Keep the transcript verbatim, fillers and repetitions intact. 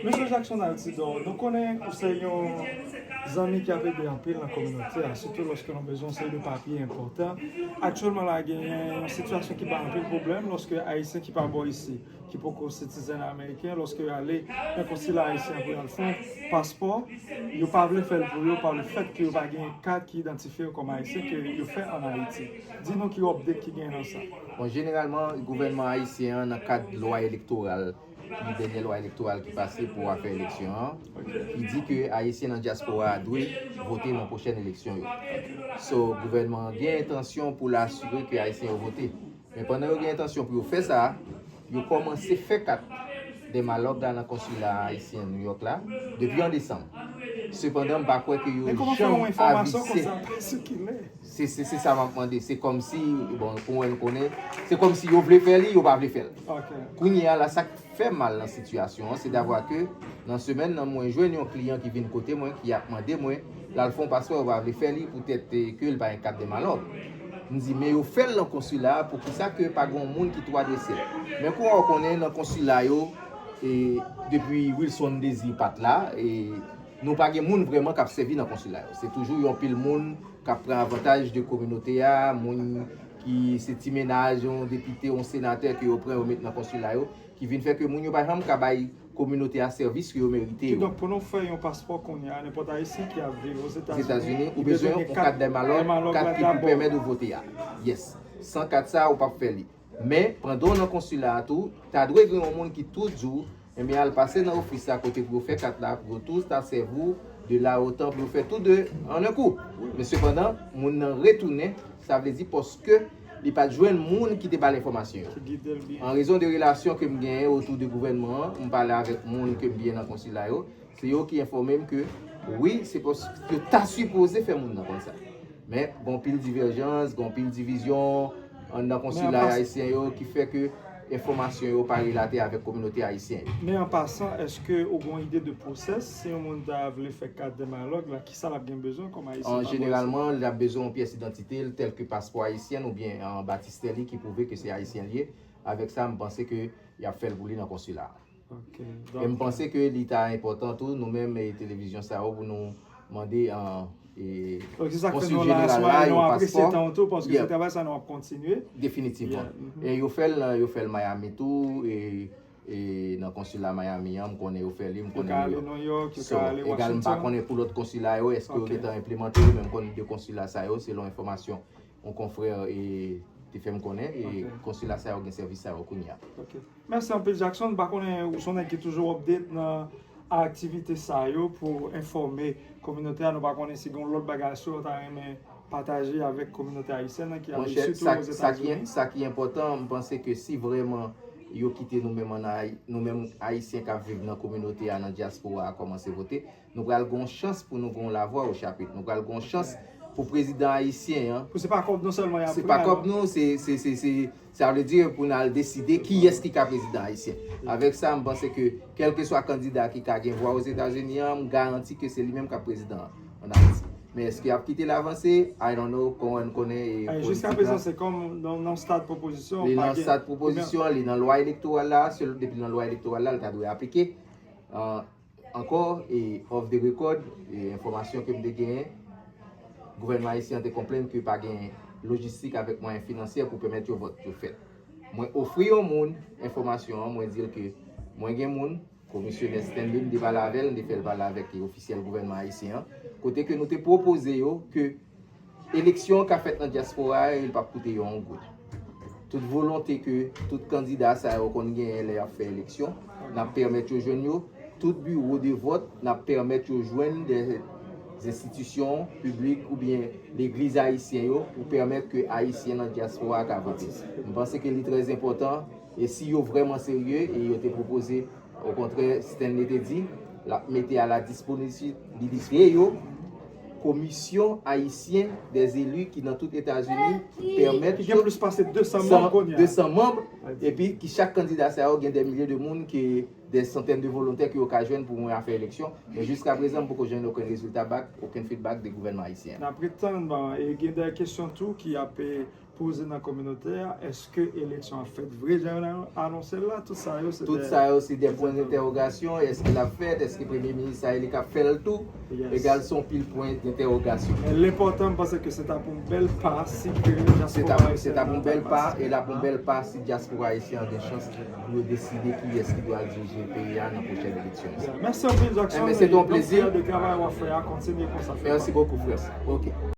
Mesye Jackson Altidor, nou konnen ou se yon zanmi ki ap ede anpil nan kominote a, sitou lòske nou bezwen yon seri de papye enpòtan. Aktyèlman la, genyen yon sitiyasyon ki bay anpil pwoblèm lòske Ayisyen ki pa bò isi, ki poko sitizen ameriken, lòske yo ale nan konsila ayisyen pou y al fè yon paspò, yo pa vle fè l pou yo pa le fèt ke yo pa gen kat ki idantifye yo kòm Ayisyen ke yo fè ann Ayiti. Di nou ki update ki gen nan sa. Bon, jeneralman, gouvènman ayisyen an, nan kad lwa elektoral, ki dènye lwa elektoral ki pase pou afè eleksyon an, ki di ke Ayisyen nan dyaspora a dwe vote nan pwochèn eleksyon yo. So, gouvènman an gen entansyon pou l asire ke Ayisyen yo vote. Men pandan yo gen entansyon pou yo fè sa, yo kòmanse fè kat dè malòg la nan konsila ayisyen New York la depi an desanm. Sepandan, m pa kwè ke yo janm avise. Se, se, se sa m ap mande. Se kòmsi, bon, pou mwen, nou konnen, se kòmsi yo vle fè li, yo pa vle fè l. Kounye a la, sa k fè mal nan sitiyasyon an, se davwa ke nan semèn nan, mwen jwenn yon kliyan ki vin kote mwen, ki ap mande mwen, l al fè yon paspò, yo pa vle fè li poutèt, eh, ke l pa gen kat dè malòg. M di, men yo fè l nan konsila a, poukisa ke pa gen yon moun ki tou adrese l? Men kou w konnen nan konsila yo, e, depi Wilson Désir pa t la, e, nou pa gen moun vrèman k ap sèvi nan konsila yo. Se toujou yon pil moun k ap pran avantaj de kominote a, moun ki se ti mennaj, yon depite, yon senatè ke yo pran, yo met nan konsila yo, ki vin fè ke moun yo pa janm ka bay kominote a sèvis ke yo merite yo. Kidonk, pou nou fè yon paspò kounye a, nenpòt Ayisyen ki ap viv Ozetazini, ou bezwen yon kat dè malòg, kat ki pou pèmèt ou vote a. Yes. San kat sa, ou p ap fè li. Men, pandan w nan konsila a tou, ta dwe gen yon moun ki tou di w, enben, al pase nan ofis la kote pou yo fè kat la, pou yo tou ta sèvi w de la otan, pou yo fè tou de an en kou. Men sepandan, moun nan retounen, sa vle di paske li pa t jwenn moun ki te ba l enfòmasyon yo. An rezon de relasyon ke m genyen otou de gouvènman an, m pale avèk moun ke m byen nan konsila yo, se yo ki enfòme m ke wi, se paske yo ta sipoze fè moun nan konn sa. Men, gen anpil divèjans, gen anpil divizyon anndan konsila ayisyen yo ki fè ke enfòmasyon yo pa relate avèk kominote ayisyen yo. Men an pasan, èske ou gen yon ide de pwosès? Si yon moun ta vle fè kat dè malòg la, kisa l ap gen bezwen kòm Ayisyen pa bò isi? Jeneralman, l ap bezwen yon pyès idantite l, tèlke paspò ayisyen oubyen, eh, batistè li ki pwouve ke se Ayisyen l ye. Avèk sa, m panse ke y ap fè l pou li nan konsila a. E m panse ke li ta enpòtan tou, nou menm, e televizyon sa yo, pou nou mande, eh, e konsil jeneral la yon paspò. Donk, se sa k fè nou la aswè, nou apresye tan w tou, paske se travay sa nou ap kontinye. Definitivman. E yo fè l, yo fè l Miami tou, e, e nan konsila Miami an, m konnen yo fè li, m konnen yo. Yo ka ale New York, yo ka ale Washington. So, egal, m pa konnen pou lòt konsila yo, èske yo gentan enplimante li, men m konnen de konsila sa yo, selon enfòmasyon yon konfrè, e, te fè m konnen, e konsila sa yo gen sèvis sa yo kounye a. Mèsi anpil, Jackson. M pa konnen, ou se yon nèg ki toujou update nan aktivite sa yo pou enfòme kominote a. Nou pa konnen si gen lòt bagay sou ou ta renmen pataje avèk kominote ayisyèn nan ki ap viv sitou Ozetazini. Monchè, sa, sa ki, sa ki enpòtan, m panse ke si vrèman yo kite nou menm ann Ayi-, nou menm Ayisyen k ap viv nan kominote a, nan dyaspora a, kòmanse vote, nou pral gen yon chans pou nou gen yon lavwa o chapit. Nou pral gen yon chans pou prezidan ayisyen an. Pou se pa kòb nou sèlman y ap pran. Se pa kòb nou, se, se, se, se, sa vle di pou n al deside kiyès ki ka prezidan ayisyen. Avèk sa, m panse ke kèlkeswa kandida ki ka gen vwa Ozetazini an, m garanti ke se li menm k ap prezidan an ann Ayiti. Men èske y ap kite l avanse? I don't know. Kòm n konnen, e, politik la. Jiskaprezan, se kòm nan, nan stad pwopozisyon. Li nan stad pwopozisyon, li nan lwa elektoral la, sèl depi nan lwa elektoral la, li ta dwe aplike. Ah, Ankò, e, off the record, e, enfòmasyon ke m te genyen, gouvènman ayisyen an te konplenn ke pa gen lojistik avèk mwayen finansyè pou pèmèt yo vòt yo fèt. Mwen ofri yon moun enfòmasyon an, mwen di l ke mwen gen moun, Komisyonè Stanley, m te pale avè l, m te fè l pale avèk, e, ofisyèl gouvènman ayisyen an, kote ke nou te pwopoze yo ke eleksyon an ka fèt nan dyaspora a e l p ap koute yo yon goud. Tout volonte ke tout kandida sa yo konn genyen lè y ap fè eleksyon, n ap pèmèt yo jwenn yo. Tout biwo de vòt, n ap pèmèt yo jwenn de enstitisyon piblik oubyen legliz ayisyen yo pou pèmèt ke Ayisyen nan dyaspora a ka vote. M panse ke li trè enpòtan, e si yo vrèman serye e yo te pwopoze Okontrè, Stanley te di l ap mete a la disponibilite yo Komisyon Ayisyen dè Eli ki nan tout Etazini pou pèmèt yo, ki gen plis pase de san manm kounye a, de san manm, epi ki chak kandida sa yo gen dè milye de moun, ke dè santèn de volontè ke yo ka jwenn pou mwen a fè eleksyon. Men jiskaprezan, m poko jwenn okenn rezilta bak, okenn feedback de gouvènman ayisyen an. N ap ret tann, bon, e gen dè kesyon tou ki ap, e, poze nan kominote a, èske eleksyon ap fèt vre jan yo anonse l la? Tout sa yo se Tout sa yo se de pwen dentèwogasyon. Èske l ap fèt? Èske premye minis sa e li k ap fè l tou? Egal, se yon pil pwen dentèwogasyon. L enpòtan, m panse ke se t ap yon bèl pa si ke Se t ap se t ap yon bèl pa, e l ap yon bèl pa si dyaspora ayisyen an gen chans pou yo deside kiyès ki dwe dirije peyi a nan pwochèn eleksyon. Mèsi anpil, Jackson. Enben, se yon plezi. De travay w ap fè a, kontinye konsa. Merci beaucoup, frère. Ok.